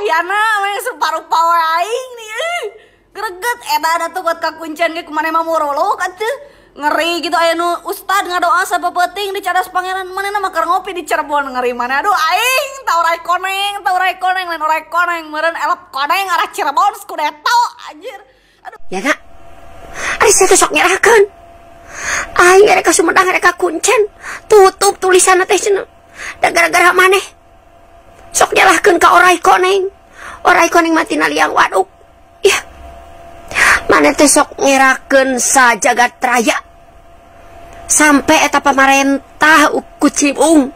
Yana maneh sarupa we aing nih. Greget eta atuh buat ka kuncen ge kumaneh mah muruluk atuh. Ngeri gitu aya nu ustad ngadoa sapeupeting di Cadas Pangeran manehna mah keur ngopi di Cirebon ngeri mana aduh aing tau orai koneng tau orai koneng lain orai koneng meureun elep koneng arah Cirebon skudeto anjir. Aduh ya kak ari sia teh sok nyerahkeun aing rek ka Sumedang rek ka kuncen tutup tulisanna teh cenah da gara-gara maneh sok nyalahkeun ka orai koneng mati na liang waduk ya maneh teh sok ngerakeun sajagat raya sampai eta pamarentah kuciung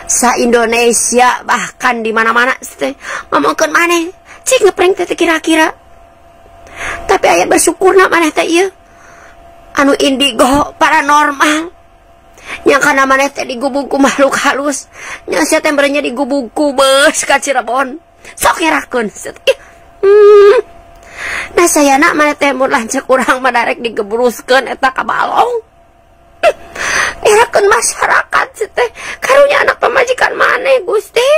sa Indonesia bahkan di mana-mana teh ngomongkeun maneh cik ngeprank teh kira-kira tapi aya bersyukurna maneh teh ieu anu indigo paranormal yang kana maneh teh digubug ku makhluk halus nya sia teh meureun digubug ku beus ka Cirebon sok ngerakeun. Nah sayana maneh teh mun lanceuk urang mah darek digebruskeun eta ka balong. Ngerakeun masyarakat teh karunya anak pamajikan maneh Gusti.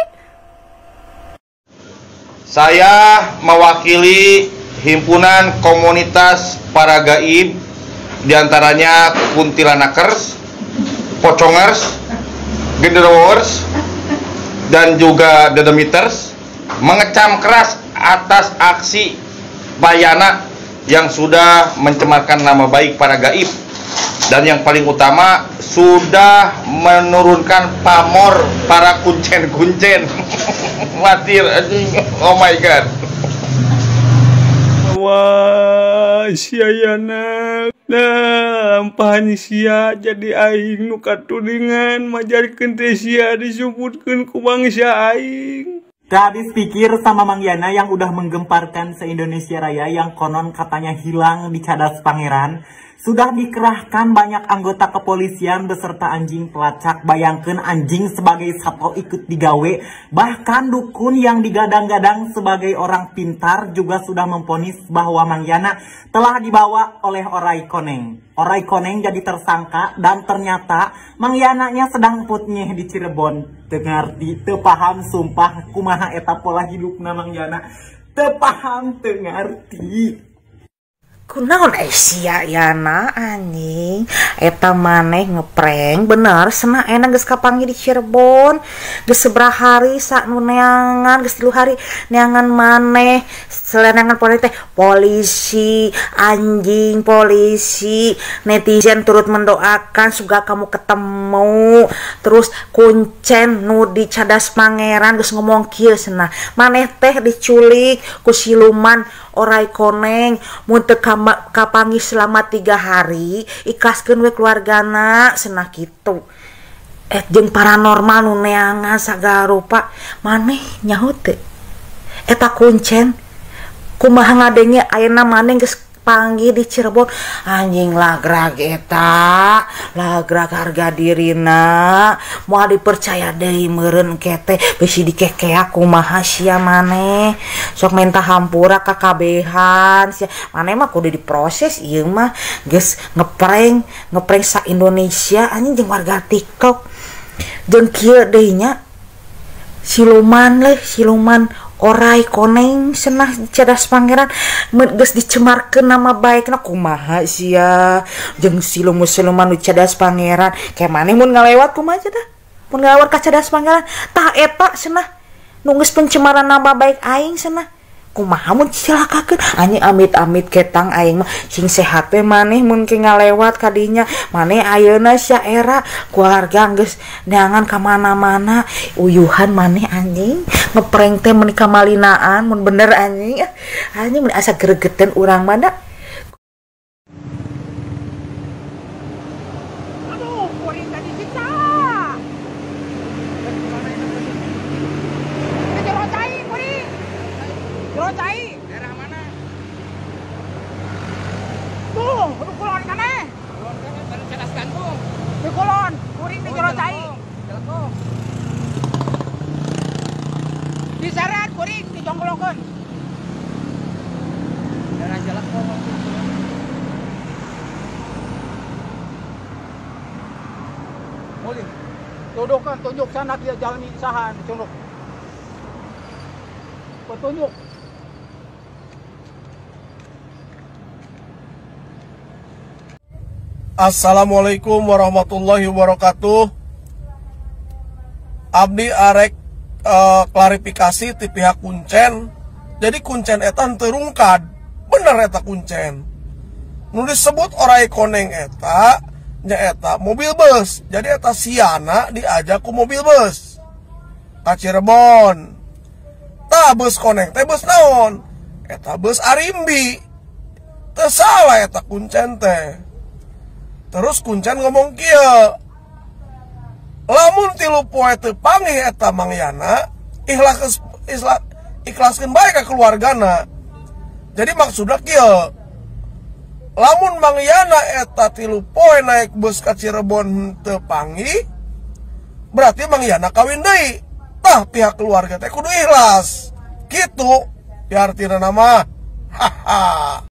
Saya mewakili himpunan komunitas para gaib diantaranya kuntilanakers, pocongers, genderowers, dan juga dedemiters mengecam keras atas aksi Bayana yang sudah mencemarkan nama baik para gaib dan yang paling utama sudah menurunkan pamor para kuncen-kuncen. Matir anjing. Oh my god. Wah, sia Yana. Nah, lampahan sia jadi aing nu katudingan majarkeun teh sia disumputkeun ku bangsa aing. Gak habis pikir sama Mang Yana yang udah menggemparkan se-Indonesia Raya yang konon katanya hilang di Cadas Pangeran. Sudah dikerahkan banyak anggota kepolisian beserta anjing pelacak. Bayangkan anjing sebagai sapo ikut digawe. Bahkan dukun yang digadang-gadang sebagai orang pintar juga sudah memvonis bahwa Mang Yana telah dibawa oleh orai koneng. Orai koneng jadi tersangka dan ternyata Mang Yananya sedang putnyeh di Cirebon. Teu ngarti, teu paham sumpah kumaha eta pola hidupna Mang Yana. Teu paham, teu ngarti. Kunaon sia Yana anjing eta maneh ngeprank bener cenah enak geus kapanggih di Cirebon geus sabaraha hari sak nu neangan geus 3 hari neangan maneh seleneangan polisi teh polisi anjing polisi netizen turut mendoakan semoga kamu ketemu terus kuncen nu di Cadas Pangeran geus ngomong kieu cenah maneh teh diculik ku siluman orai koneng mun teu kapanggih selama 3 hari ikhlaskeun we keluargana cenah kitu jeung paranormal nu neangan sagala rupa maneh nyaho teu eta kuncen kumaha ngadenge ayeuna maneh geus panggih di Cirebon anjing lagrag eta lagrag harga dirina moal dipercaya deui meureun kete bisi dikekea kumaha sia maneh sok minta hampura ka kabehan sia maneh mah kudu diproses ieu mah geus ngeprank ngeprank sa Indonesia anjing jeung warga TikTok jeung kieu deui nya siluman leh siluman orai koneng cenah Cadas Pangeran geus dicemarkeun nama baikna kumaha sia jeung siluman nu Cadas Pangeran kayak maneh mun ngalewat kumaha cenah mun ngalewat ka Cadas Pangeran tah eta cenah nu geus pencemaran nama baik aing cenah kumaha mun cilakakeun anjing amit-amit ketang aing mah sing sehat we maneh mun ke ngalewat ka dinya maneh ayeuna sia era keluarga geus neangan ka mana-mana uyuhan maneh anjing ngeprank teh mun kamalinaan mun bener anjing anjing mun asa gregetan urang mah da. Aduh, kuring tadi siksa. Jero cai kuring. Jero cai. Daerah mana? Tuh, di kulon kana. Kulon kana baru Cadas Gantung. Di kulon, kuring di jero cai. Jelekong. Diseret kuring dijonggolongkeun. Daerah Jelekong. Boleh. Tuduhkan, tunjuk sana dia jalmi saha tunduk. Petunjuk. Assalamualaikum warahmatullahi wabarakatuh. Abdi arek klarifikasi ti pihak kuncen. Jadi kuncen eta henteu rungkad. Bener eta kuncen. Nu disebut orai koneng eta nyaeta mobil bus. Jadi eta siana diajak ku mobil bus ka Cirebon. Tah bus koneng teh bus naon? Eta bus Arimbi. Teu salah eta kuncen teh. Terus kuncen ngomong kieu, lamun 3 poe teu panggih eta Mang Yana, ikhlaskeun bae ka keluargana. Jadi maksudna kieu, lamun Mang Yana eta 3 poe naik bus ka Cirebon teu panggih, berarti Mang Yana kawin deui. Tah pihak keluarga teh kudu ikhlas. Kitu diartina mah. Haha.